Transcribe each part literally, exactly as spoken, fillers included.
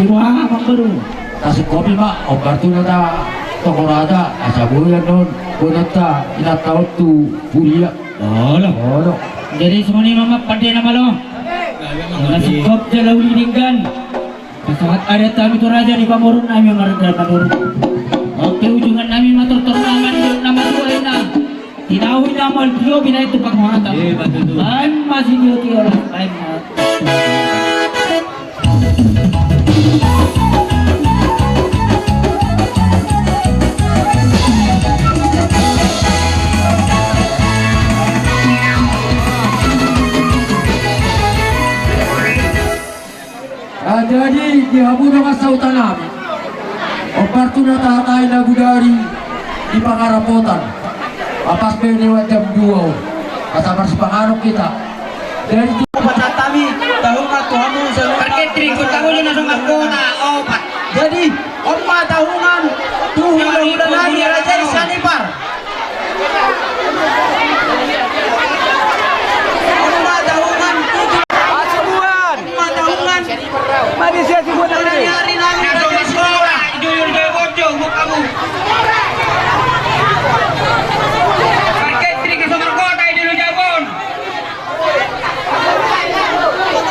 Wah, Amangboru. Tasungkopi ma, ombar tu na ta, Tokoraja, asa boi annon, bonanta, inanta on tu huria. Olo. Olo. Jadi songon i ma, Amang, pande na malo. Asa sungkop jala uli denggan. Pasahat adat nami tu raja ni pamoruon nami, marga pamoruon. Oke, ujungan nami ma tortor nama di nama tua ina. Tinahu ina mal tio binaen tu panguhatan. Iya, betul tu. Baen ma sitio-tio lah, baen ma. Ah, jadi di hamu dongan sahuta nami, ombar tu na tahatai na gudari di pangarapotan. Apas pe lewat jam dua on. Asa marsipanganon hita. Jadi tu patat nami, tahu nggak tu hamu semua. Parketri, kota ulu na songon kota, opat. Jadi, on ma tahungan, tu hula-hula nami raja i sian Ipar. On ma tahungan, tu hula-hula nami raja i sian Ipar.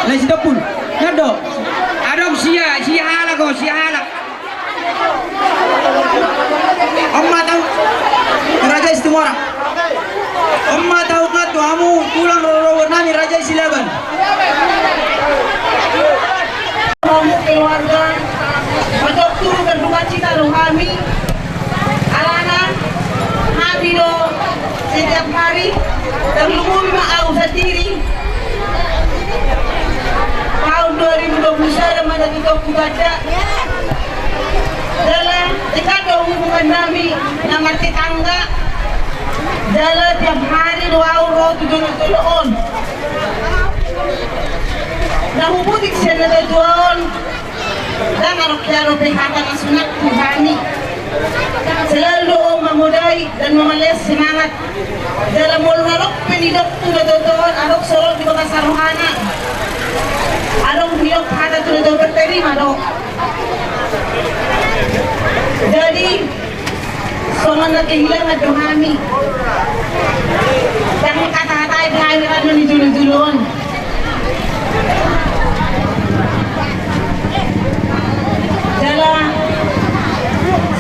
Lai Sitompul. Nando. Adong sia, sia halak o, sia halak. On ma tahu. Raja Situmorang. On ma tahu nggak tu hamu tulang rorobot nami raja i Silaban. Hamu keluarga, betul tu berduka cita do hami. Alana, hami do setiap hari, terlebih ma au sendiri. Tahun dua ribu dua puluh sada mana kita kugada. Jala, dekat do hubungan nami, nama tetangga. Jala, tiap hari do au ro tu jolo-jolo on. Na hubutik sian na tatua on. Ndang adong hea dope hata na sunat tu hami. Selalu do on mamodai dan mamalean semangat. Jala molo na adong pe nidok tu na totohon adong sorot di bagasan rohana. Adong nidok hata tu na totohon terima do. Jadi, songon na kehilangan do hami. Ndang hata-hatai do hami ranu ni jolo-jolo on. Jala,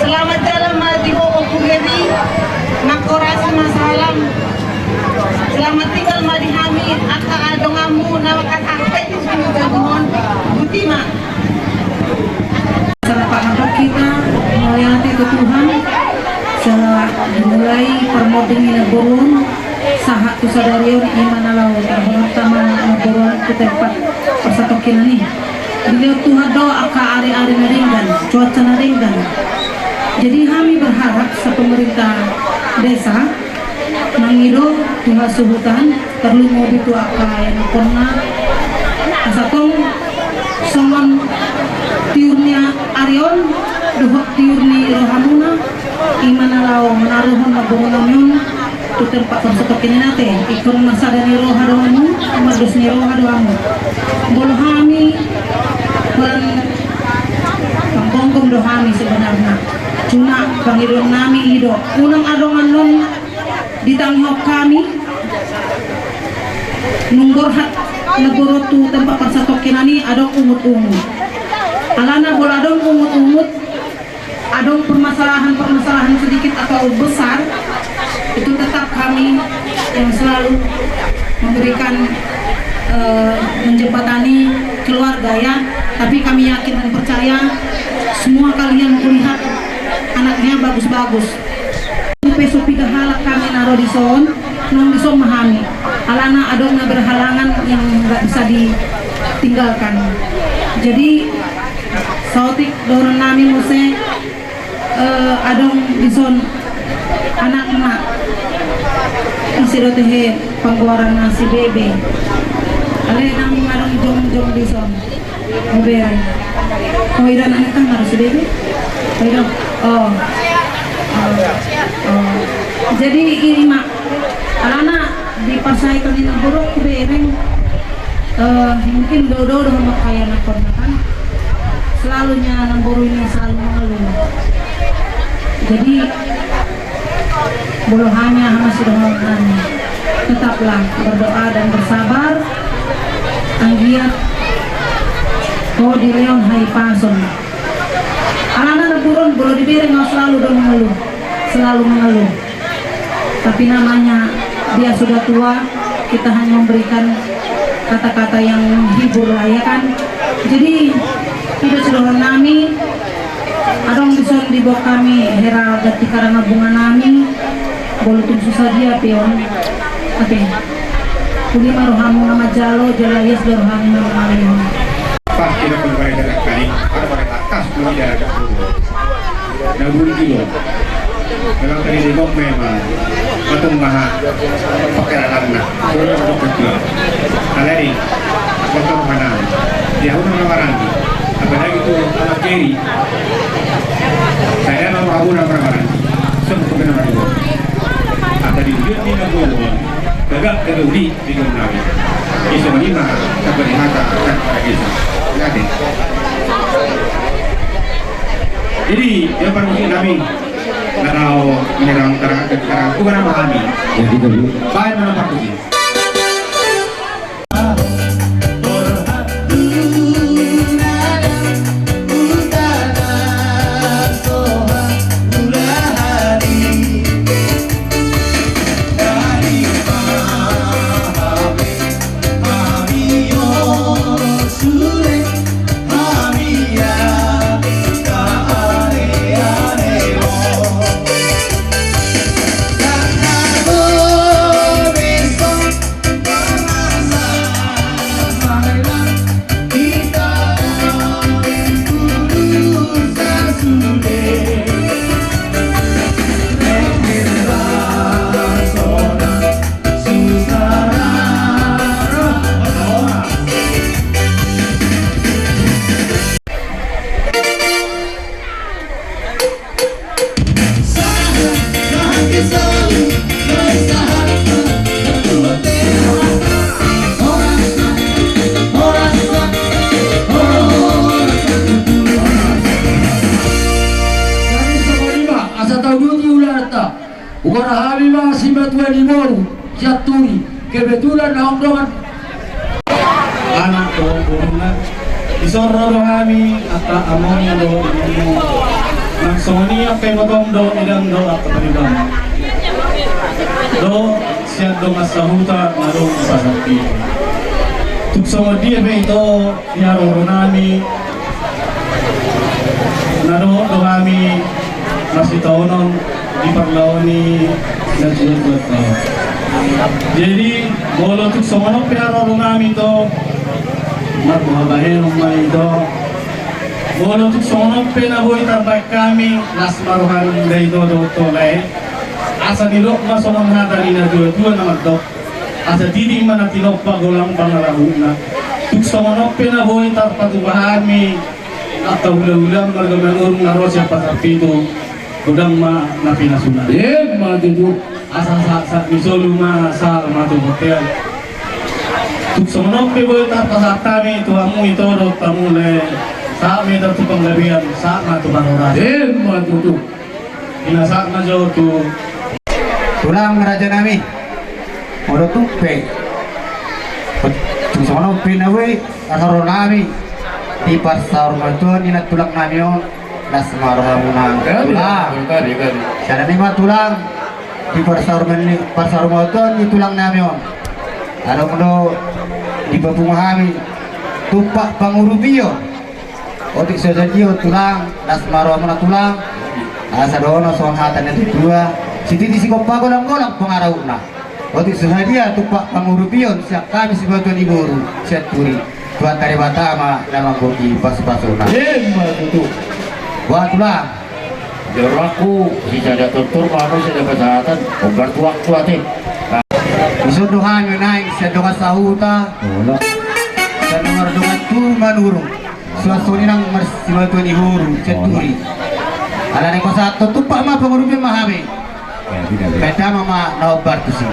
selamat jalan ma di ho Ompu Geri, mangkorasi ma salam. Selamat tinggal ma di hami, angka donganmu, na mangkatai di jolo-jolo on. Botima. Sarapangan hita mauliate tu Tuhan, setelah dimulai parmonding ni namboru on, sahat tu sadari on ima na laho tarhonta ma namboru on tu tempat parsatongkinan i. Dilehon Tuhan do angka ari-ari na denggan, cuaca na denggan. Jadi hami berharap sa pemerintah desa, mangido tu hasuhuton, tarlumobi tu angka ianakhonna, asa tong songon tiur ni ari on dohot tiur ni rohamuna, ima na laho manaruhon namboru nami on tu tempat parsatongkinan i ate. Ingkon marsada ni roha do hamu, mardos ni roha do hamu. Molo hami holan panggomgom do hami sebenarna. Cuma pangidoan nami i do, unang adong annon ditangihon hami, nunga borhat namboru tu tempat parsatongkinan i adong ungut-ungut. Alana molo adong ungut-ungut, adong permasalahan-permasalahan sedikit atau besar, itu tetap kami yang selalu memberikan, eh, menjembatani keluarga, ya. Tapi kami yakin dan percaya semua kalian kulihat anaknya bagus-bagus. Pe so piga halak hami na ro dison, nang dison ma hami. Alana adong na berhalangan yang nggak bisa ditinggalkan. Jadi, saotik dohonon nami muse, eh, adong dison anakna. Ise do tehe panggoaranna? Si Bebe. Alai nang adong jongjong dison. Bebe. Oh, ida anakna kan harus Bebe. Oh, ida. Oh. Oh. Oh. Jadi, ini, Mak. Alana diparsahitahon ni namboru on, hubereng, eh, mungkin dodo do sama kayak anak kan. Selalu ninna namboru i selalu mengeluh. Jadi, molo hami, aha ma sidohonon nami, tetaplah berdoa dan bersabar. Anggiat ho dilehon hahipason. Alana namboru on molo dibereng, selalu do mengeluh, selalu mengeluh. Tapi namanya dia sudah tua, kita hanya memberikan kata-kata yang menghibur lah, ya kan? Jadi, i do sidohonon nami. Adong dison diboan hami hera ganti karana bunga nami. Molo tung so sadia pe on, ate, uli ma rohamu na manjalo, jala ias do rohamu na mangalehon. Pas kita kembali dari tadi, ada pada atas dulu ya. Na burju do. Memang tadi di bawah memang patung maha pakai alatna. Sudah untuk kecil. Alai, pakai mana? Dia udah ngelarang. Apalagi itu anak kiri. Saya mau aku ngelarang. Semua kena. Apa di dia ni nak gua? Gagak, gagak uli. Di Gomnawi. Iso lima, tapi di mata, kan, pada desa. Jadi, dia permisi kami. Kalau menyerang terang, terang, bukan nama kami. Ya, gitu, Bu. Baik, mana Pak Kuci? Asa tauduti ulaonta. Huhorahami ma simatua ni boru sian Turi. Kebetulan naung dongan anak dohot boruna. Dison ro do hami, angka among dohot inongmuna. Nang songon i angka ibotom dohot idam dohot angka pariban. Dohot sian dongan sahuta na adong di pasar i. Tung songon dia pe ito di haroro nami, na dohot do hami masitaonon di parlahoni na jual-jual tao. Jadi, molo tung songon on pe haroro nami ito, marboha bahenon ma ito. Molo tung songon on pe na boi tarbahen hami, las ma roha ni ito dohot tole. Asa nidok ma songon hata ni na tua-tua na mandok. Asa titik ma na tinompa, godang pangarahutna. Tung songon on pe na boi tarpatupa hami, angka hula-hula marga Manurung na ro sian Pasar Pitu, godang ma na pinasuna. Emma tutu. Asa sahat-sahat ni solu ma sahat ma tu bontean. Tung songon on pe boi tarpasahat hami tu hamu ito dohot hamu lae, sahat ma hita tu panggabean, sahat ma tu parhorasan. Emma tutu. Pinasahat ma jo tu tulang raja nami. Molo tung pe, tung songon on pe na boi haroro nami di parsaurmatuaon ni nantulang nami on, las ma rohamuna. Tulang. Sada ni ma tulang di parsaurmatuaon ni tulang nami on. Adong do dipapungu hami tumpak pangurupion. Otik so sadia tulang, las ma rohamuna tulang. Asa dohonon songon hata ni natuatua, sititi sigompa, godang-godang pangarahutna. Otik so sadia tumpak pangurupion sian hami simatua ni boru sian Turi. Tuhanta Debata ma na manggohi pasu-pasuna. Emma tutu. Boha tulang. Joroanku sisada tortor ma anu sisada pasahatan. Ombar tuangku ate. Dison do hami naeng sian dongan sahuta. Sian dongan tu Manurung. Suang songon i nang marsimatua ni boru sian Turi. Alani pasahat tumpak ma pangurupion ma hami. Baen damang ma na ombar tusi.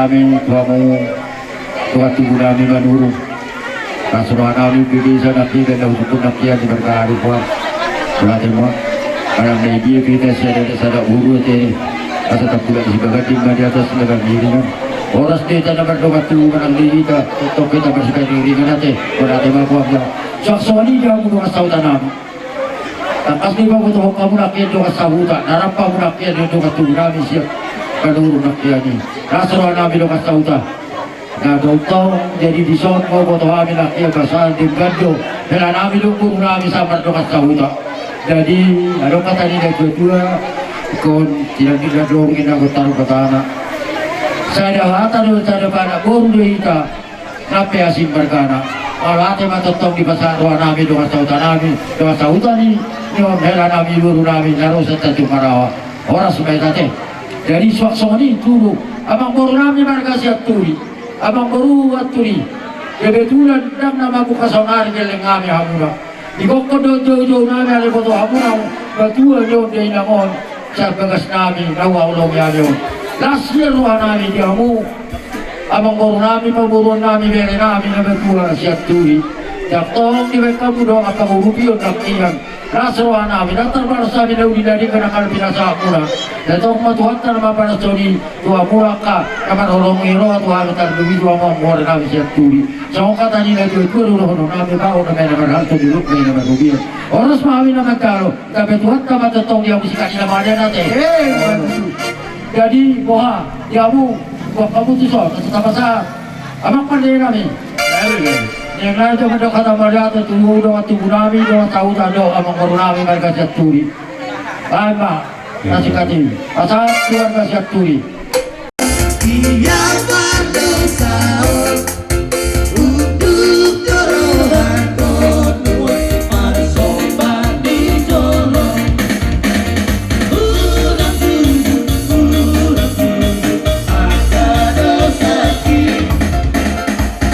Hami tu hamu dongan tubu nami Manurung. Las roha nami di desa nangkin, dan na hujungkun nangkin di marga ari, Puang. Berarti, Puang, manang na dia kita siada, sada uru ate. Asa tapulak di baganding ma di atas na beriringan. Horas do hita na mardongan tubu manang di hita, tongtong hita marsipangiringan ate. Berarti ma, Puang, ya. Suang songon i di hamu dongan sahuta nami. Tangkas do dipabotohon hamu nangkin dongan sahuta, na rap hamu nangkin dongan tubu nami sian Manurung nangkin i. Las roha nami dongan sahuta. Na tongtong jadi dison, boto hami nangkin basa denggan do hela nami dohot boru nami sahat mardongan sahuta. Jadi adong hata ni natuatua, ingkon tinandingan do inna gontar batana. Sada hata do, sada panak boru do hita. Nang pe asing margana. Mauliate ma tongtong dipasahat roha nami dongan sahuta nami, dongan sahuta ni, ni on hela nami boru nami na ro sian Tanjung Marawa. Horas ma hita ate. Jadi suang songon i tutu, amang boru nami marga Sianturi, amang boru Anturi. Kebetulan ndang na mamungka saonari gelleng nami hamuna. Digokhon do joujou nami ale boto hamuna, matua ni on do inang on, sian bagas nami na huhaholongi ale on. Las do roha nami di hamu, amang boru nami, pamoruon nami, bere nami na matua Sianturi. Ndang tong dibaen hamu dongan pangurupion nangkiningan. Las roha nami, ndang tarbalos hami na uli na denggan angka na pinasahat muna. Ndang tong ma Tuhanta na mambalas songon i tu hamuna angka na marholong ni roha tu hami, tarlumobi tu hamu amang boru nami Sianturi. Songon hata ni natuatua do dohonon nami, baoa na marhalto, dolok na marrobean. Horas ma hami na manjalo, gabe Tuhanta ma tongtong di hamu sian i na mardongan ate. Eh, jadi boha di hamu, boha hamu tu son, asa tapasahat. Amang pande nami. Ni na jo mandok hata mauliate tu dongan tubu nami, dongan sahuta dohot amang boru nami marga Sianturi. Baen ma na singkat i. Pasahat tu warga Sianturi. Ia pardosa on, unduk do rohangkon, nuaeng parsomba di jolo. Unang jujur, unang jujur, angka dosangki.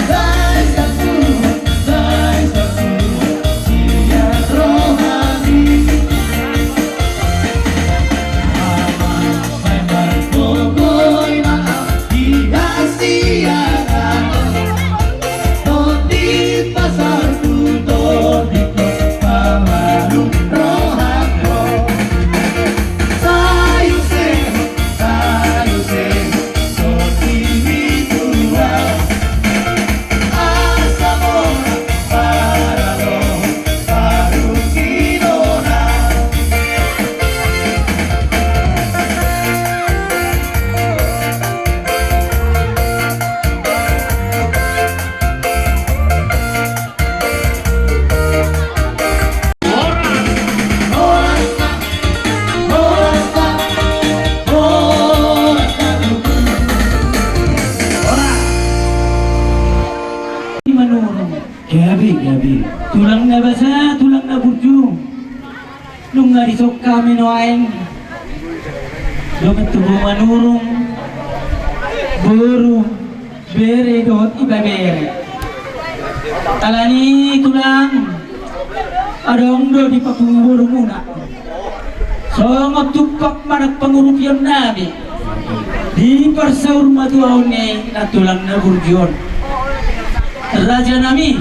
Sai sampulu, sai sampulu, sian rohami. Manurung. Gabe, gabe. Tulang na basa, tulang na burju. Nunga disongkap hami nuaeng dohot tubu Manurung, boru, bere dohot ibebere. Alani tulang, adong do di papungu borumuna. Songon tumpak manang pangurupion nami di parsaurmatuaon ni na tulang na burju on. Raja nami,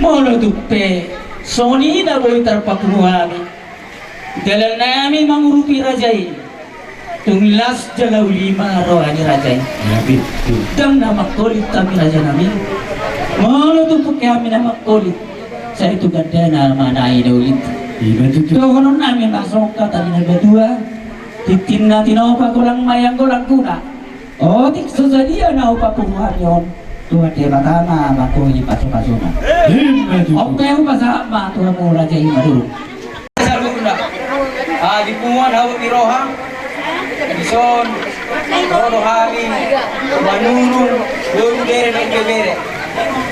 molo tung pe songon i na boi tarpapungu hami, dalan nami mangurupi raja i, tung las jala uli ma roha ni raja i. Ndang na mangkolit hami raja nami. Molo tung pe hami na mangkolit, sai tu gandana ma na i na uli. Dohonon nami ma songon hata ni natuatua: Tintin na tinopa, golang ma i anggo langguna. Otik so sadia na hupapungu hami on, Tuhan Debata ma mangkohi pasupasuna. On pe hupasahat ma tu hamu raja i Manurung. Saluhutna, ah, di punguan habot ni roha, dison ro do hami Manurung, boru, bere dohot ibebere.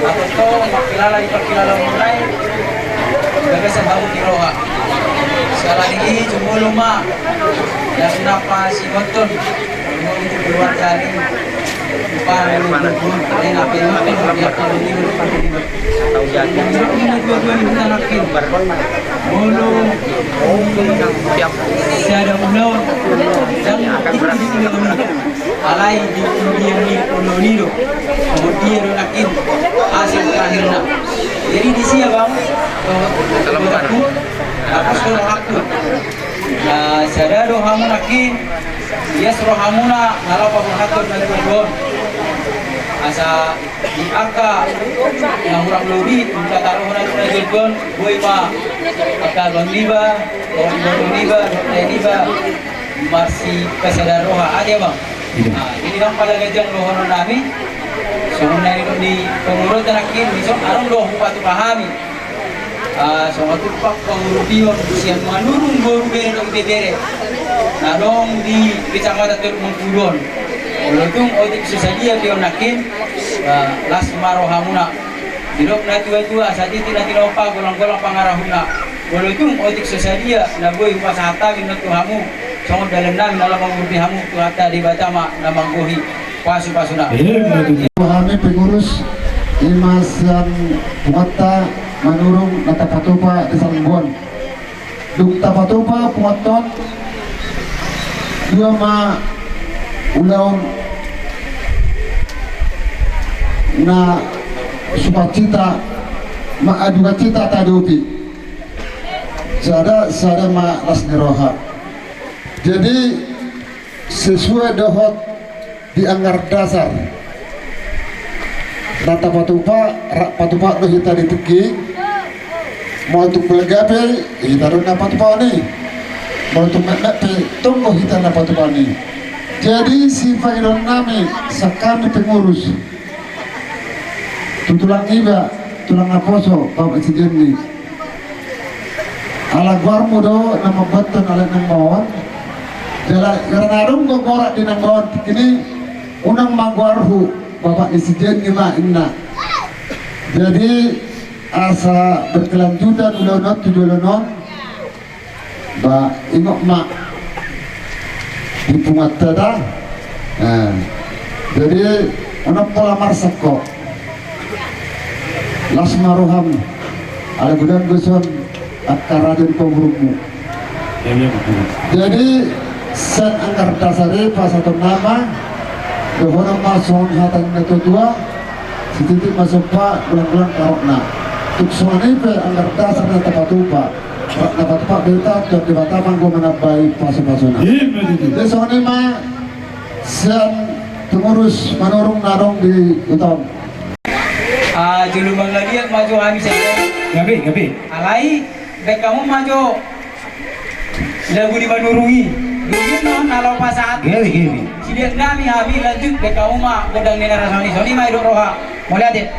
Atau to, pakilala di pakilala mulai, bagasan habot ni roha. Sekali lagi, jumolo ma, ya sudah pasti betul. Jumolo di keluarga ni, dua-dua ni anak ini. Molo, siada ulo, dan Alai di pudian ni ulaon i do, pudian do nangkin hasil terakhirna. Jadi di sia bang, eh, aku, aku suruh aku. Nah, sada do hamu nangkin, ia suruh hamu na, na laho paborhathon na tuan. Asa di angka na hurang lobi, angka taruhon na tuan, boi ma angka abang niba, abang niba, abang niba. Marsipasada roha, ate bang. Iya. Ah, jadi bang pala ganjang dohonon nami. Songon na nidok ni pangurunta nangkin, songon adong do hupatupa hami. Ah, songon tupa pangurupion sian Manurung boru bere dohot ibebere. Na adong di Kecamatan Teluk Mengkudu on. Molo tung otik so sadia pe on nangkin, ah, las ma rohamuna. Didok na tua-tua, satiti na tinompa, golang-golang pangarahutna. Molo tung otik so sadia na boi hupasahat hami on tu hamu. Songon dalan nami na laho mangurupi hamu, Tuhanta Debata ma na manggohi pasu-pasuna. Hami pengurus i ma sian punguanta Manurung na tapatupa di Sanggon. Dung tapatupa punguanta on, dua ma ulaon na sukacita, ma, ah, dukacita tahadopi. Sada, sada ma las ni roha. Jadi, sesuai dohot di anggaran dasar na tapatupa, rap patupa do hita di tingki. Molo tung balga pe, hita do na patupa ni. Molo tung metmet pe, tong do hita na patupa ni. Jadi, sipangidoan nami, sian hami pengurus. Tu tulang iba, tulang naposo, Bapak Sijenni. Ala goarmu do na mambuathon ala nang baon. Jala, jala na adong do goar di nang baon tingki ni, unang ma goarhu, Bapak ni Sijenni ma inna. Jadi, asa berkelanjutan ulaon on tu joloan on. Ba, ingot ma di punguanta da. Nah, jadi, unang pola marsak ho. Las ma roham. Ala godang do son angka raja di paburungmu. Jadi, sian anggaran dasar i pasahaton nami ma, dohonon ma songon hata ni na tua-tua, sititi ma somba, golang-golang karokna. Tung songon i pe anggaran dasar na tapatupa. Rap na patupa hita, Tuhan Debata ma anggo manambai pasu-pasuna. Ima tutu. Jadi songon i ma sian pengurus Manurung na adong di huta on. Ah, jolo mangaliat ma jo hami saja. Gabe, gabe. Alai, baen hamu ma jo lagu ni Manurung i. Dung i non na laho pasahat. Gabe, gabe. Siliat nami hami lanjut, baen hamu ma gondang ni na rasoni. Songon i ma didok roha. Mauliate.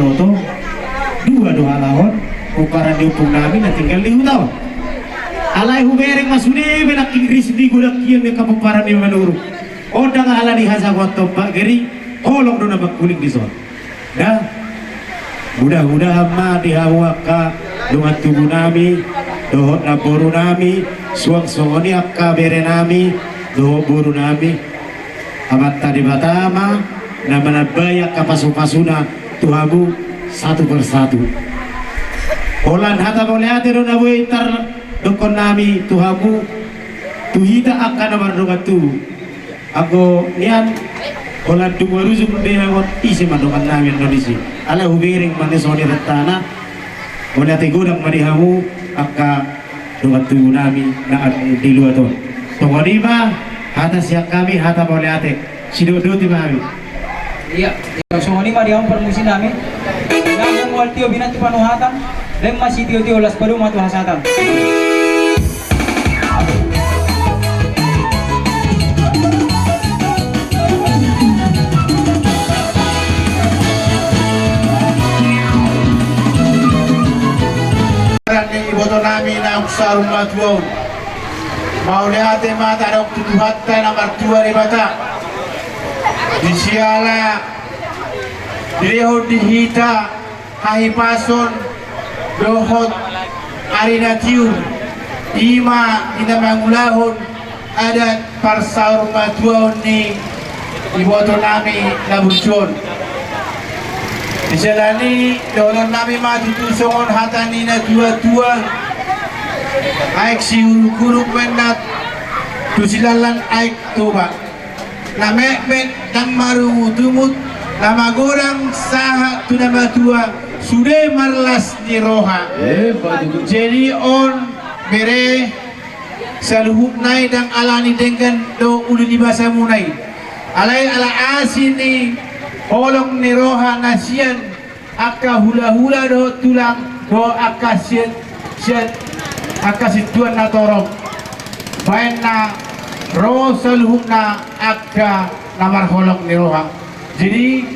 Oto, dua do halak on, pomparan ni ompung nami na tinggal di huta on. Alai hubereng ma sude be nangkin ris di godang hian ni angka pomparan ni Manurung. On ndang ala ni hajagoan tombak, gari holong do na mangkuling dison. Da, mudah-mudahan ma di hamu angka dongan tubu nami dohot namboru nami, suang songon i angka bere nami dohot boru nami. Amanta Debata ma na manambai angka pasu-pasuna tu hamu satu per satu. Holan hata mauliate do na boi tardokkon nami tu hamu, tu hita angka na mardongan tubu. Anggo nian holan dung marujung be angon ise ma dongan nami annon disi. Alai hubereng ma na songon i rentana. Mauliate godang ma di hamu angka dongan tubu nami na adong di luat on. Songon i ma hata sian hami, hata mauliate. Sidok doti ma hami. Ia, songon i ma di hamu parmusi nami. Nang mual tio binat tu panuhatan, lem ma sitio-tio las padomu ma tu hasahatan. Ni iboto nami naung saur matua on. Mauliate ma tadok tu Tuhanta na martua Debata. Di siala dilehon di hita hahipason dohot ari na tiur, i ma di na mangulahon adat parsaur matuaon ni iboto nami na burju on. Di siala ni i dohonon nami ma tutu songon hata ni na tua-tua: Aek sihuruk-huruk mennat, tu silalan aek Toba. Na metmet ndang marungut-ungut, na magodang sahat tu na matua, sude marlas ni roha. Eh, bagus. Jadi on bere, saluhutna i ndang ala ni denggan do uli ni basamuna i. Alai ala asi ni holong ni roha na sian angka hula-hula dohot tulang dohot angka si-, si-, angka sintuan na torop. Baen na ro saluhutna angka na marholong ni roha. Jadi,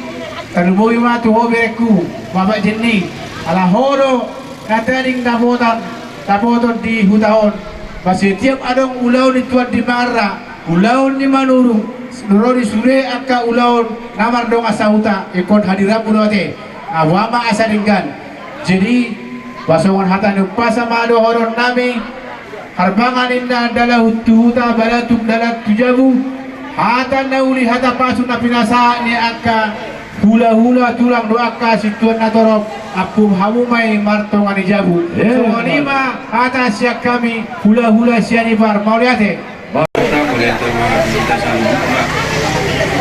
tarlumobi ma tu ho berengku, Bapak Jenny, ala ho do na tading dapotan, dapoton di huta on. Ba setiap adong ulaon ni Tuan di Marra, ulaon ni Manurung, ro di sude angka ulaon na mardongan sahuta, ingkon hadiranmu do ate. Boha ma asa denggan. Jadi, ba songon hata ni umpasa ma dohonon nami: Harbangan ninna dalan tu huta, balatuk dalan tu jabu. Hata na uli, hata pasu na pinasahat ni angka hula-hula, tulang dohot angka sintuan na torop, ampun hamu ma i martonga ni jabu. Eh, songon i ma hata sian hami hula-hula Sianipar. Mauliate. Mauliate ma di hita saluhutna,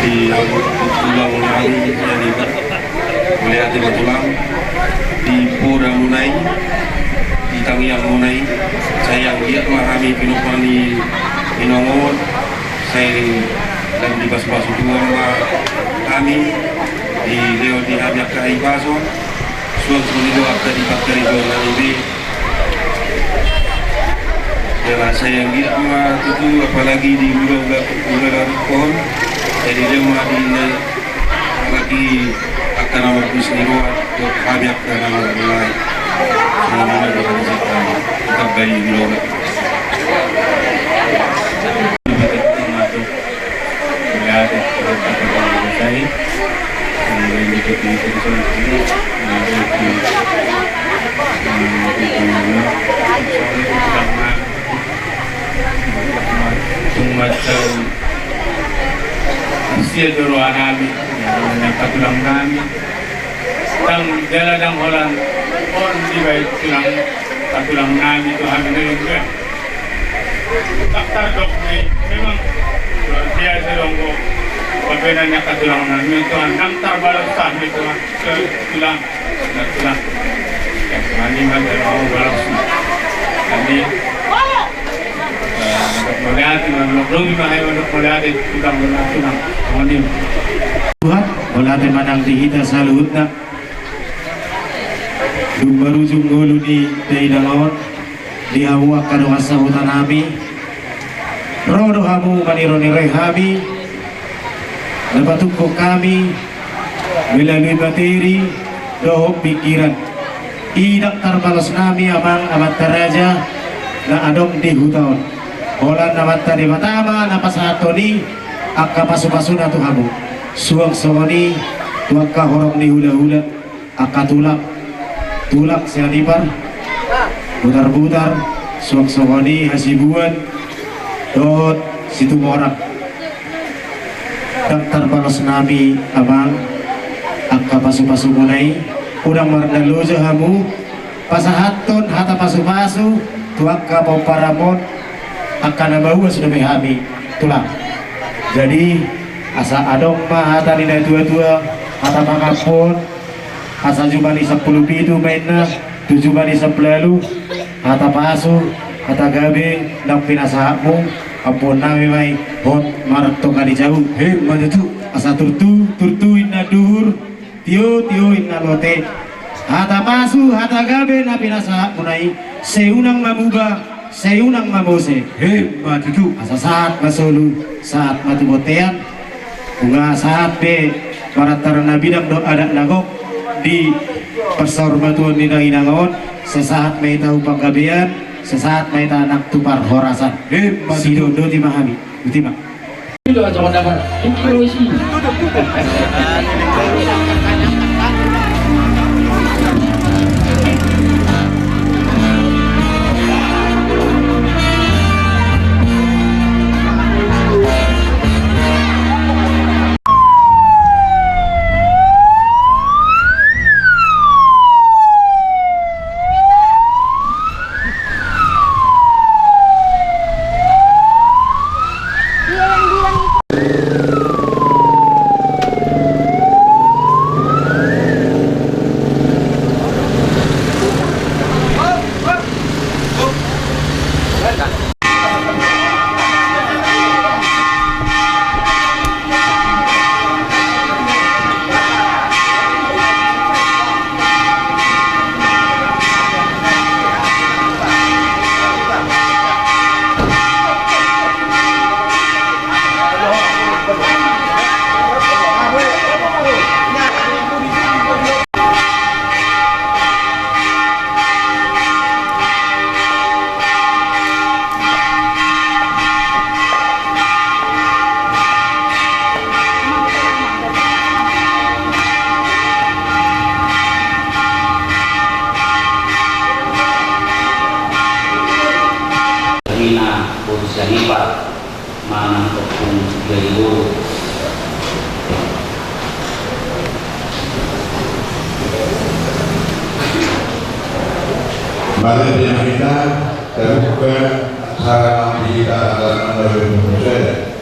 di hamu tulang nami Sianipar. Mauliate ma tulang, di podamuna i, di tangiangmuna i, sai anggiat ma hami pinompar ni inong on, sai lam dipasu-pasu Tuhan ma hami, dilehon di hami angka hahipason, suang songon i do angka di pangkaringotan nami be. Jala sai anggiat ma tutu, apalagi di ulaon, ulaon on, sai dilehon ma di na lagi angka na marbus ni roha, dohot hami angka na marmulai. Songon i ma dohonon nami, tetap baik di ulaon. Tung mansai sian do roha nami, na tulang nami. Ndang jala ndang holan on dibaen tulang, tulang nami tu hami na i. Ndang tardok ni, memang luar biasa do angka pambaenan ni angka tulang nami on, Tuhan. Ndang tarbalos hami, Tuhan, tulang, tulang. Tuhan i ma na olo balos. Jadi, eh, mauliate, mauliate, mauliate, tulang, tulang. Tuhan, mauliate ma nang di hita saluhutna. Dung marujung ngolu ni dainang on, di hamu angka dongan sahuta nami, ro do hamu maniroi-niroi hami, na patungkon hami melalui materi, dohot pingkiran. I ndang tarbalos nami amang amanta raja na adong di huta on. Holan Amanta Debata ma na pasahathon i angka pasupasuna tu hamu. Suang songon i tu angka horong ni hulahula, angka tulang, tulang sian Ipar, Butarbutar, suang songon i Hasibuan dohot Situmorang. Ndang tarbalos nami amang angka pasupasumuna i. Unang marnaloja hamu pasahathon hata pasupasu tu angka pomparanmon, angka na mauas dope hami, tulang. Jadi asa adong ma hata ni natuatua, hata pangampon, asa jumadi sampulu pitu ma inna tu jumadi sampulu ualu, hata pasu, hata gabe nang pinasahatmu, ampuon nami ma i, hot martongka di jabu. Emma tutu. Asa turtu, turtu inna duhur, tio, tio inna lote. Hata pasu, hata gabe na pinasahatmuna i, sai unang mamuba, sai unang mamose. Emma tutu. Asa sahat ma solu, sahat ma tu bontean. Nunga sahat be parantaran na bidang dohot adat na gok di parsaurmatuaon ni dainang on. Sai sahat ma hita tu panggabean, sai sahat ma hita nang tu parhorasan. Emma tutu. Sidodoti ma hami. Boti ma. Hina boru sian Ipar manang topung jadi boru. Mari di hita terbuka acara di hita atas nama Ibu Presiden.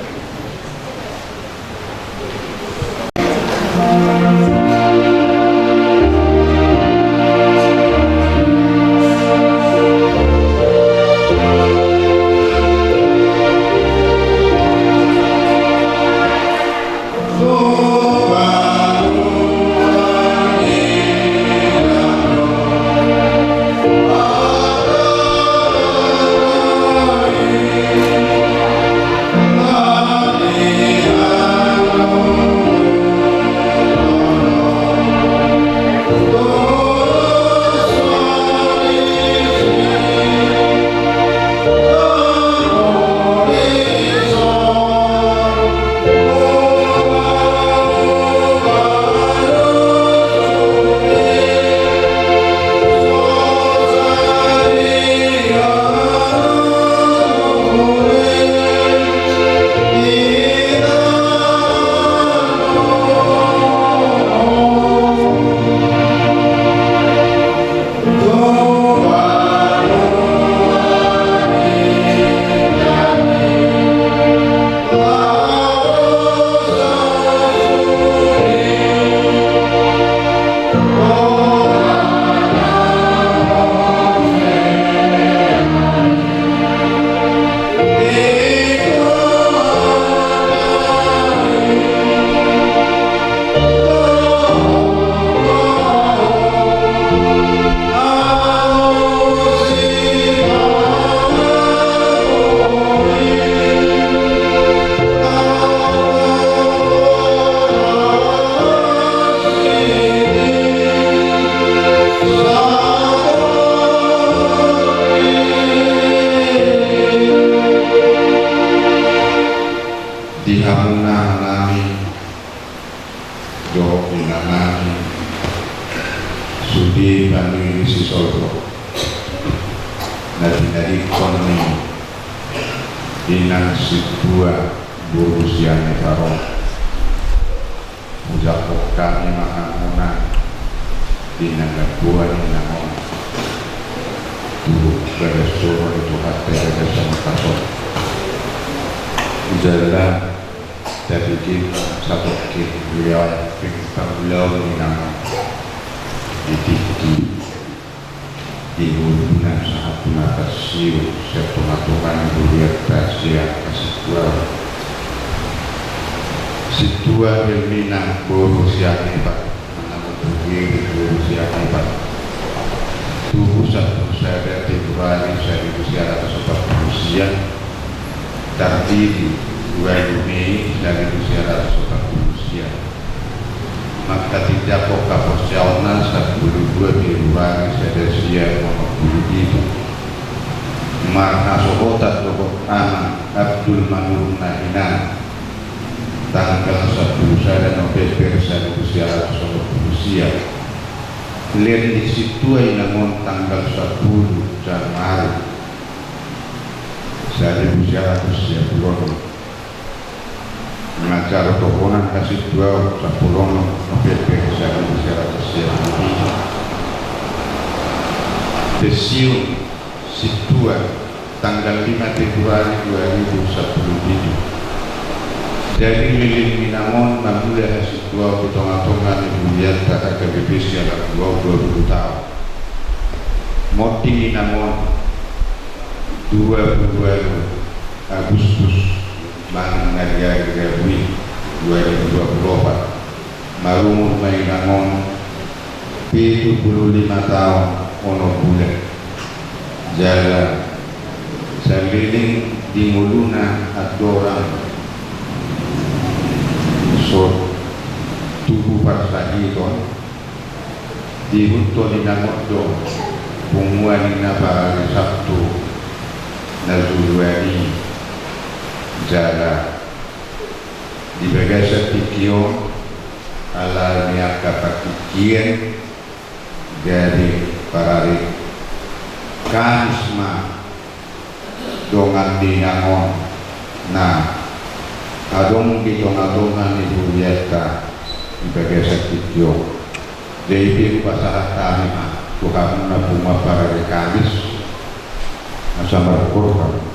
Di pangido ni si Solhot na tinadingkon ni inang sintua boru Sianipar on. Hujalo hami ma hamuna di na mamboan inang on tu bagas joro ni Tuhanta di bagasan tano on. Jala tabege ma satongkin riwayat pangulaon ni inang on di tingki di ngoluna sahat tu na pansihol sian tongatonga ni hurianta sian hasuhuton. Sintua Wilhelmina boru Sianipar, manang Ompung Giri boru Sianipar, tubu sampulu sada Februari saribu sia ratus opat pulu sia, tardidi ualu Mei saribu sia ratus opat pulu sia. Manghatindanghon haporseaonna sampulu dua Februari sada sia onom pulu pitu. Marnasohotan dohot amang Abdul Manurung na hinan tanggal sampulu sada November saribu sia ratus onom pulu sia. Lehon ni sintua inang on tanggal sampulu Januari saribu sia ratus sia pulu onom. Manjalo tohonan hasintuaon sampulu onom November saribu sia ratus sia pulu pitu. Pensiun sintua tanggal lima Februari dua ribu sampulu pitu. Jadi leleng ni inang on mamula hasintuaon di tongatonga ni hurianta H K B P sian angka dua pulu taon. Monding inang on dua pulu ualu Agustus manang na di ari Rabu i dua ribu dua pulu opat. Marumur ma inang on pitu pulu lima taon onom bulan. Jala saleleng di ngoluna andorang so tubu parsahiton, diihuthon inang on do punguan i na parari Sabtu na joloan i. Jala di bagasan tingki on ala ni angka partingkian gabe parari Kamis ma dongan ni inang on na adong di tongatonga ni hurianta di bagasan tingki on. Jadi pe hupasahat hami ma tu hamuna punguan parari Kamis asa markorban.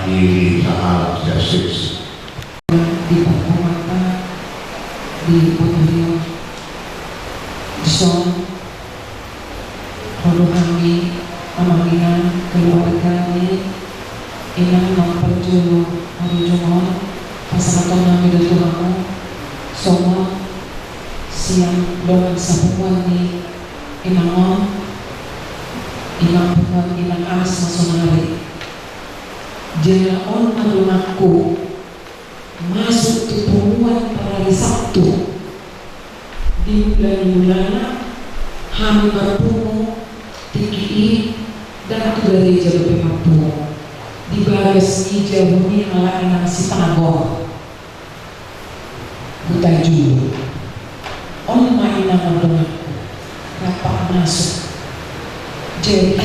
Di sahalak sian seks. Di parpunguanta di Botorio dison, ro do hami, amang inang, keluarga ni inang na parjolo marujung on, pasahaton nami do tu hamu songon sian dongan sapunguan ni inang on, inang punguan inang Anas ma sonari. Jala on ma donganku masuk tu punguan parari Sabtu. Di mula ni mulana hami marpungu tingki i, ndang tu gareja dope marpungu, di bagas ni jabu ni halak inang Sitagor. Huta Julu. On ma inang on donganku, rap masuk. Jadi,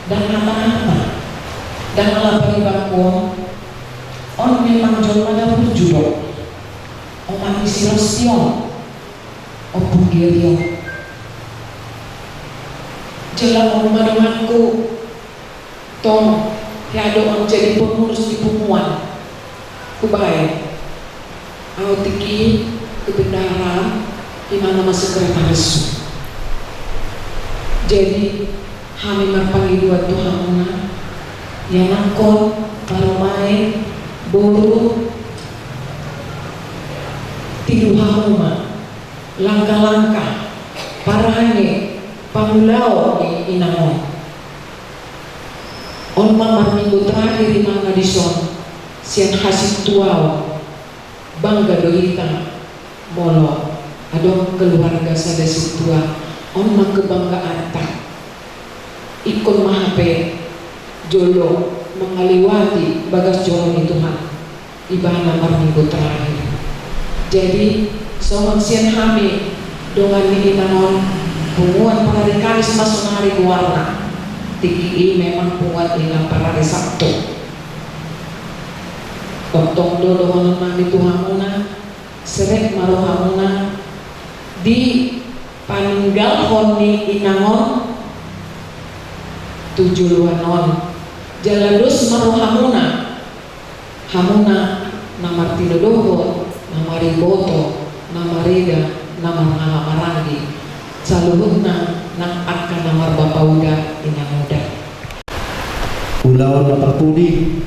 ndang hata-hata, ndang ala paribanku on, on memang jolma na burju do. Omak ni si Rosti on, Ompung Geri on. Jala on ma donganku, tong, hea do on jadi pengurus di punguan. Hubaen, au tingki i tu bendahara, imana ma sekretaris. Jadi, hami marpangidoan tu hamuna, ianakkon, parumaen, boru, tiru hamu ma langkah-langkah, parange, pangulaon ni inang on. On ma marminggu terakhir imana dison, sian hasintuaon. Bangga do hita molo adong keluarga sada sintua, on ma kebanggaanta. Ingkon ma hape jolo mangalewati bagas joro ni Tuhan, ibana marminggu terakhir. Jadi, songon sian hami dongan ni inang on, punguan parari Kamis ma sonari goarna. Tingki i memang punguan inang parari Sabtu. Tongtong do dohonon nami tu hamuna, serep ma rohamuna di paninggalhon ni inang on tu joloan on. Jala dos ma rohamuna, hamuna na martinodohon, na mariboto, na marida, na marhahamaranggi, saluhutna nang angka na marbapauda, inanguda. Ulaon na parpudi,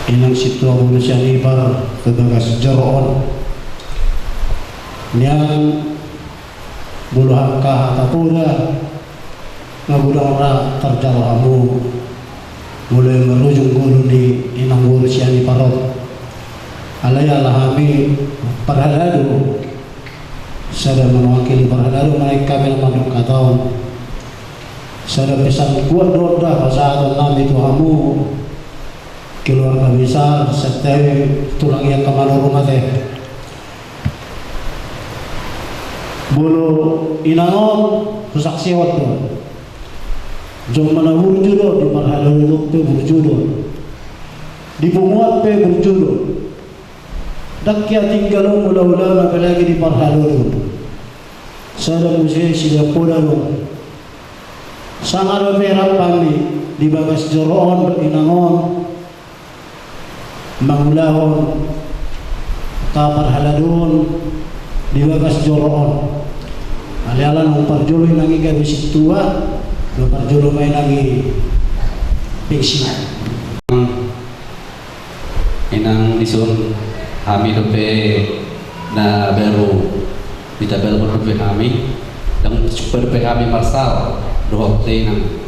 inang sintua boru sian ipar tu bagas joro on. Nian molo angka hata poda, nga godang ra tarjalo hamu molo marujung ngolu ni inang boru sian ipar on. Alai ala hami parhalado, sada manoaki ni parhalado, manaek hami na mandok hata on. Sada pesan kuat do on da pasahaton nami tu hamu keluarga besar Santawi, tulang i angka manuru mate. Molo inang on, husaksihon do, jolma na burju do, di parhalado pe burju do, di punguan pe burju do. Ndang hea tinggal on mula-mula, apalagi di parhalado. Sada muse sidapoda do. Sanga dope rap hami di bagas joro on dohot inang on mangulahon angka parhaladoon di bagas joro on. Alai ala naung parjolo inang i gabe sintua, dung parjolo ma inang i pensiun. Inang dison, hami dope na baru ditabalhon dope hami, ndang jumpa dope hami marsaor dohot inang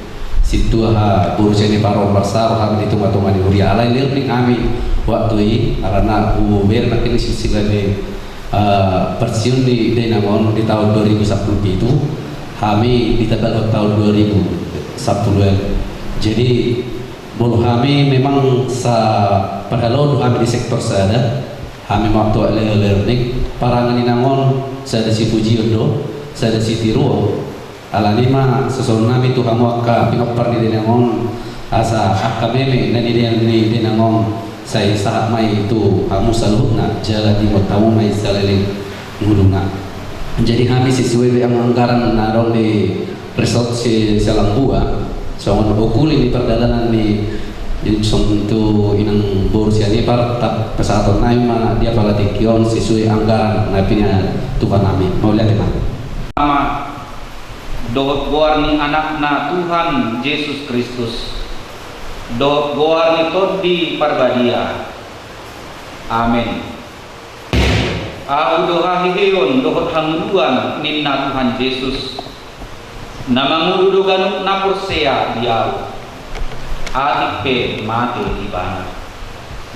sintua boru sian ipar on, marsaor hami di tonga-tonga ni huria. Alai learning hami waktu i, alana hubege nangkin silsilah ni, eh, pensiun ni inang on di taon dua ribu sampulu pitu, hami ditabalhon taon dua ribu sampulu ualu. Jadi, molo hami memang sa parhalado hami di sektor sada, hami ma tu ale learning, parange ni inang on sada sipujion do, sada sitiruon. Alani ma songon nami tu hamu angka pinompar ni inang on, asa angka meme na nidaon ni inang on sai sahat ma i tu hamu saluhutna, jala diingot hamu ma i saleleng ngoluna. Jadi hami sesuai dengan anggaran na adong di Resort si Salambua, Songon ungkuli ni pardalanan ni Judson tu inang boru Sianipar, ta-, pasahaton nami ma di apala tingki on sesuai anggaran na pinatua nami. Mauliate ma. Ama, dohot goar ni Anakna Tuhan Jesus Kristus, dohot goar ni Tondi Parbadia. Amen. Ahu do haheheon dohot hangoluan ninna Tuhan Jesus, na mangolu do ganup na porsea di Ahu, atik pe mate ibana.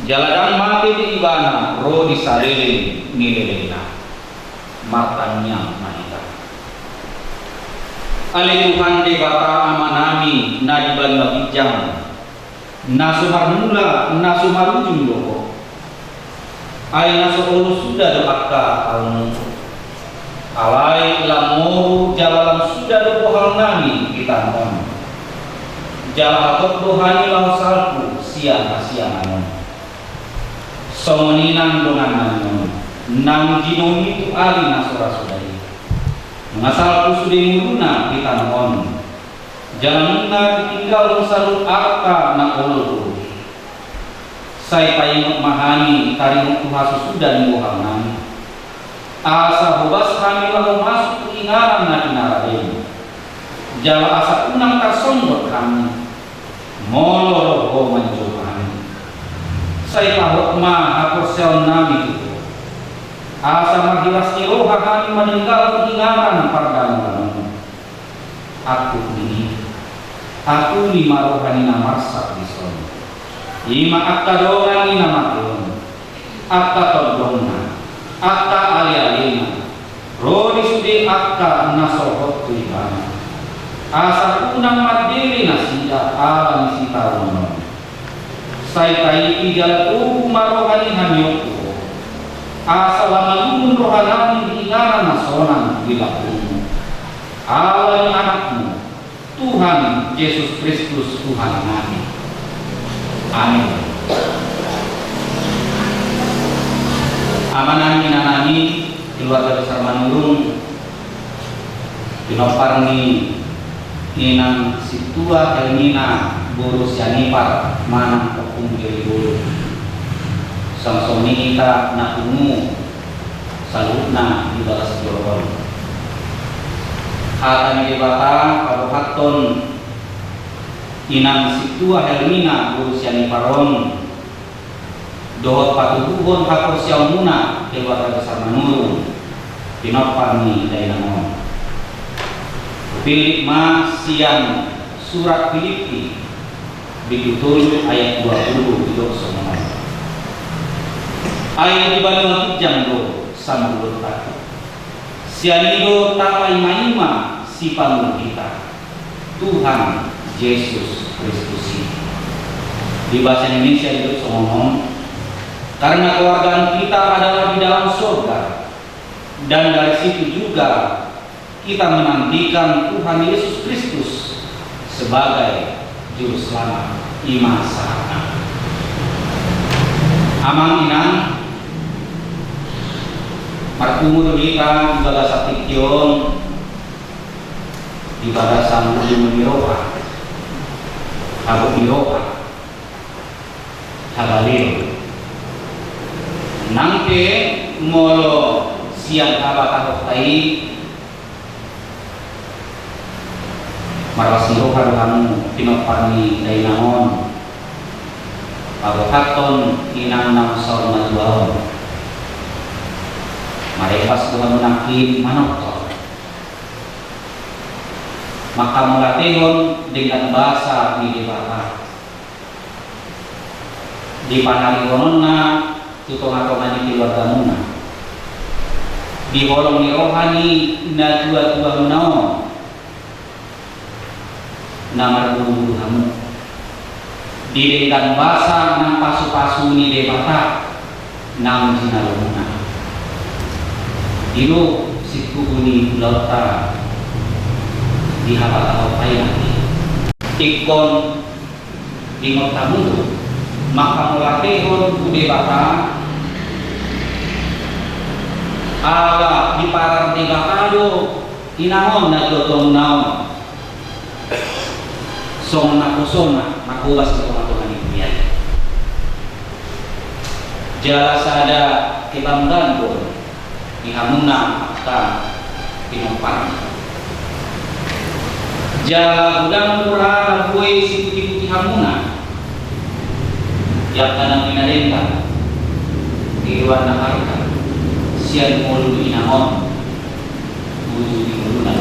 Jala ndang mate be ibana ro di saleleng ni lelengna. Martangiang ma hita. Ale Tuhan Debata Amanami na di banua ginjang, na so marmula, na so marujung do Ho. Ai na so olo suda do angka alumu. Alai lam moru jala lam suda do bohal nami di tano on. Jala hatop do hami laho salpu sian hasiangan on. Songon i nang dongan nami on, naung jinoi tu ari na so ra suda i. Nunga salpu sude ngoluna di tano on. Jala nunga ditinggalhon saluhut angka na olo do. Sai paingot ma hami taringot tu hasusuda ni bohal nami. Asa hobas hami laho masuk tu inganan na pinarade. Jala asa unang tarsonggot hami. Molo ro Ho manjou hami. Sai pahot ma haporseaon nami tu Ho. Asa marhiras ni roha hami maninggalhon inganan pardamulan on. Angkup ni i, akuni ma roha ni na marsak dison. I ma angka dongan ni na mate on, angka tondongna, angka alealena, ro di sude angka na sohot tu ibana. Asa unang mandele nasida ala ni sitaonon on. Sai taiti jala togu ma roha ni hami on tu Ho. Asa lam malungun roha nami di inganan na sonang di lambungmu. Ala ni Anakmu, Tuhan Jesus Kristus Tuhan nami. Amin. Amanami, inanami, keluarga besar Manurung, pinompar ni inang sintua Helmina boru Sianipar manang Ompung Jolibolu. Songon i hita na pungu saluhutna di bagas joro on. Hata ni Debata paboahathon inang sintua Helmina boru Sianipar on dohot patuduhon haporseaonmuna keluarga besar Manurung, pinompar ni dainang on. Hupillit ma sian surat Pilippi, bindu tolu ayat dua pulu didok songon on. Ai di banua ginjang do sambuonta. Sian i do tapaimaima sipangolu hita, Tuhan Jesus Kristus i. Di bahasa Indonesia didok songon on, karena keluargaan kita adalah di dalam sorga, dan dari situ juga kita menantikan Tuhan Yesus Kristus sebagai Juru Selamat, i ma sahatna. Amang inang, marpungu do hita di bagasan tingki on, di bagasan ujung ni roha, habot ni roha, habaleon. Nang pe molo sian habatahonta i, marlas ni roha do hamu pinompar ni dainang on, paboahathon inang na saur matua on. Marempas do hamu nangkin manortor, manghamauliatehon denggan basa ni Debata di panarihononna tu tongatonga ni keluargamuna, di holong ni roha ni natuatuamuna on, na marguruguru hamu di denggan basa nang pasupasu ni Debata naung jinalomuna. I do singkubu ni ulaonta di habatahonta i nangkin. Ingkon diingot hamu do manghamauliatehon tu Debata, ala diparar Debata do inang on natuatuamuna on. songon naposona na hobas di tongatonga ni dunia i. Jala sada kebanggaan do di hamuna angka pinompar. Jala godang do ra na boi siputi-puti hamuna di angka na pinadenggan di luar na harta sian ngolu ni inang on. Uju di ngoluna.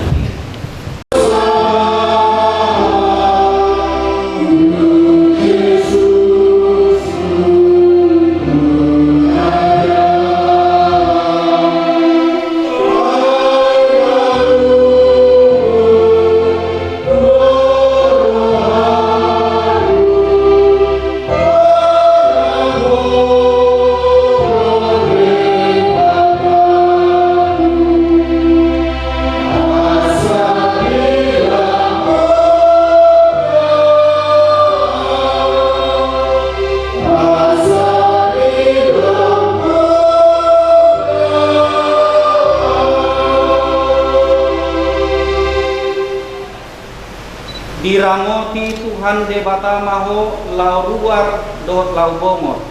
Diramoti Tuhan Debata ma ho laho ruar dohot laho bongot.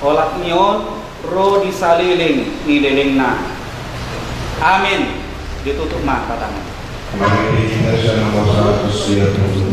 Olat ni on ro di saleleng ni lelengna. Amen. Ditutup ma patangan. Mari kita sama-sama siap untuk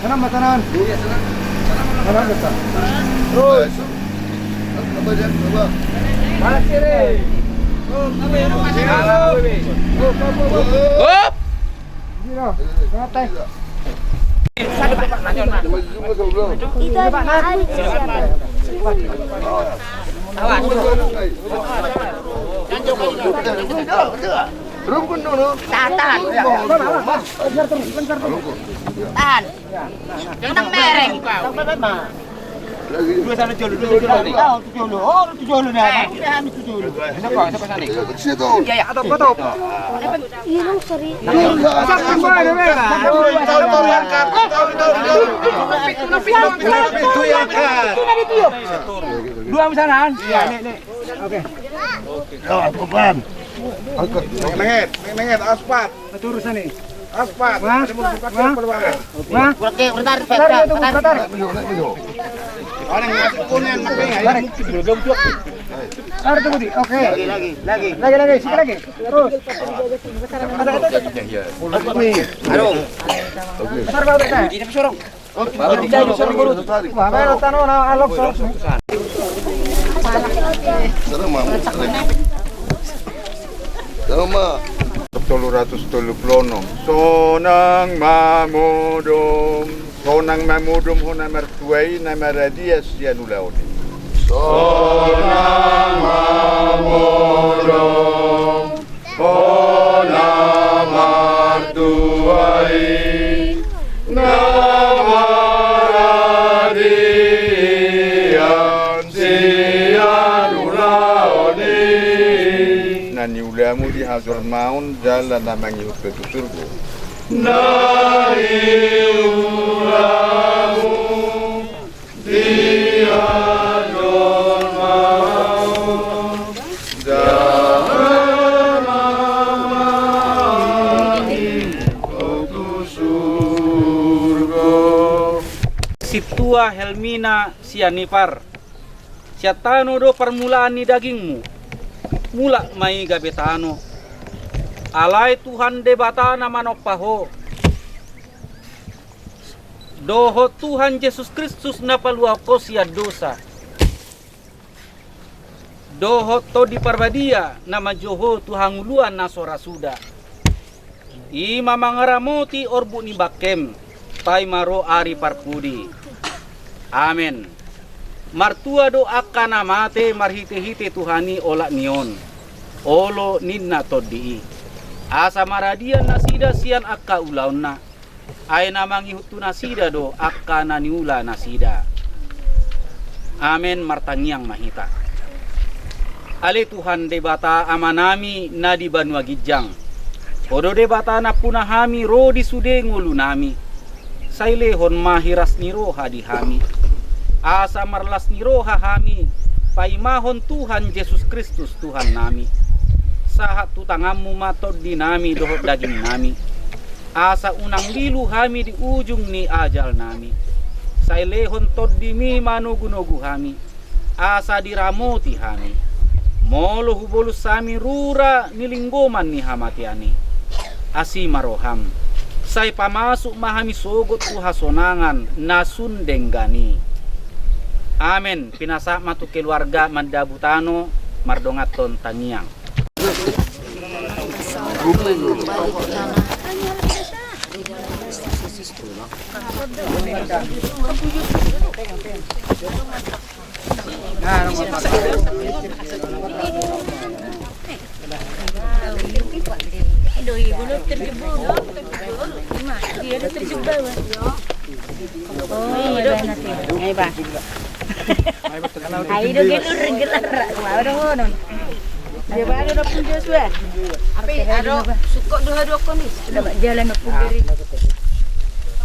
Tenang, Mas, tenang. Tenang, kita. Terus. Hop. Itu ada adik siapa? Tahan. Tahan. Tenang, mereng. Dua sana jolo, dua sana jolo. Oh, tu jolo. Oh, tu jolo nih. Ini apa? Siapa sana? Iya, iya. Atau foto. Iya, dong, sorry. Dua misalnya. Iya, nih, nih. Oke. Ya, apa, Bang? Angkat. Menget, menget, aspat. Terus nih. Aspat. Wah. Ada mau buka, wah. Apa, Bang? Wah. Kurang, kurang tarik, tarik, tarik. Ada yang masuk kuningan, makanya. Tarik. Tarik tuh, Budi. Oke. Lagi, lagi, lagi. Lagi, lagi, sikit lagi. Terus. Ada, ada. Aduh. Besar banget, Bang. Ini disorong. Wah, baru tano na alok so. Tolu ratus tolu pulu onom. Sonang ma modom. Sonang ma modom hona martua i na maradia sian ulaon i. Sonang ma modom hona martua i na maradia sian ulaon i. Na niulamu di hajolmaon jala na mangihuthon tu surgo. Na niulamu di hajolmaon jala na mangihuthon tu surgo. Sintua Helmina Sianipar. Sian tano do parmulaan ni dagingmu, mulak ma i gabe tano. Alai Tuhan Debata na manompa ho, dohot Tuhan Jesus Kristus na paluahon ho sian dosa, dohot Tondi Parbadia na manjou ho tu hangoluan na so ra suda. I ma mangaramoti orbuk ni bangkem, paima ro ari parpudi. Amen. Martua do angka na mate marhitehite Tuhan i olat ni on, olo ninna Tondi i. Asa maradian nasida sian angka ulaonna, ai na mangihut tu nasida do angka na niula nasida. Amen. Martangiang ma hita. Ale Tuhan Debata Amanami na di banua ginjang, Ho do Debata nampuna hami ro di sude ngolunami. Sai lehon ma hiras ni roha di hami, asa marlas ni roha hami paimahon Tuhan Jesus Kristus Tuhannami. Sahat tu tanganmu ma tondinami dohot dagingnami, asa unang lilu hami di ujung ni ajalnami. Sai lehon tondimi manogunogu hami, asa diramoti hami, molo hubolus hami rura ni linggoman ni hamatean i. Asi ma roham, sai pamasuk ma hami sogot tu hasonangan na sun denggan i. Amen. Pinasahat ma tu keluarga mandabu tano mardonganhon tangiang. Dia baru dah pun dia sudah. Apa ado sukok dua dua konis. Sudah jalan pun dari.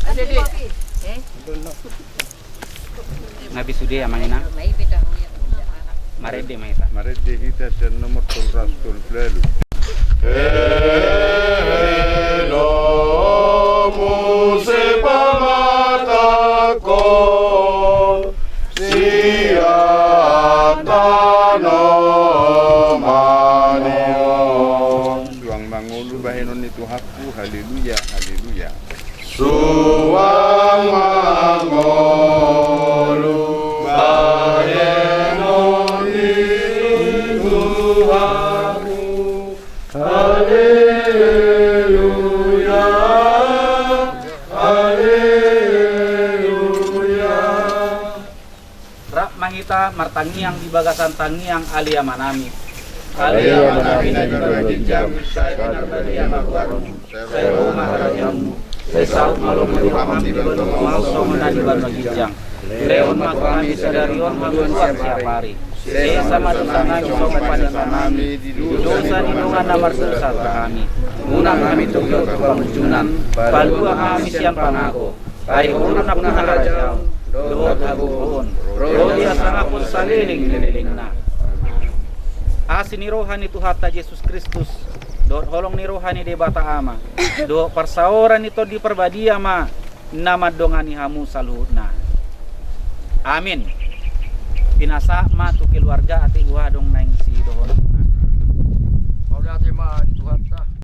Ada deh. Eh? Nabi sude amang inang. Marende ma hita. Marende hita sian nomor tolu ratus tolu pulu ualu. Elo muse pamatangkon sian tano manion. Suang ma ngolu bahenon ni Tuhanku, haleluya, haleluya. Suang ma ngolu bahenon ni Tuhanku. Haleluya, haleluya. Rap ma hita martangiang di bagasan tangiang Ale Amanami. Ale Amanami na di banua ginjang, sai pinarbadia ma goarmu, sai ro ma harajaonmu, sai saut ma lomo ni roham di banua tonga on songon na di banua ginjang. Lehon ma tu hami sadari on hangoluan siapari. Sesa ma dosanami songon panesanami di dosa ni dongan na mardosa tu hami. Unang hami togihon tu pangunjunan, palua ma hami sian pangago. Ai Ho do nampuna harajaon dohot hagogoon, ro di hasangapon saleleng ni lelengna. Asi ni roha ni Tuhanta Jesus Kristus, dohot holong ni roha ni Debata Ama, dohot parsaoran ni Tondi Parbadia ma na mandongani hamu saluhutna. Amin. Pinasahat ma tu keluarga ate uadong naeng sidohononna. Mauliate ma di Tuhanta.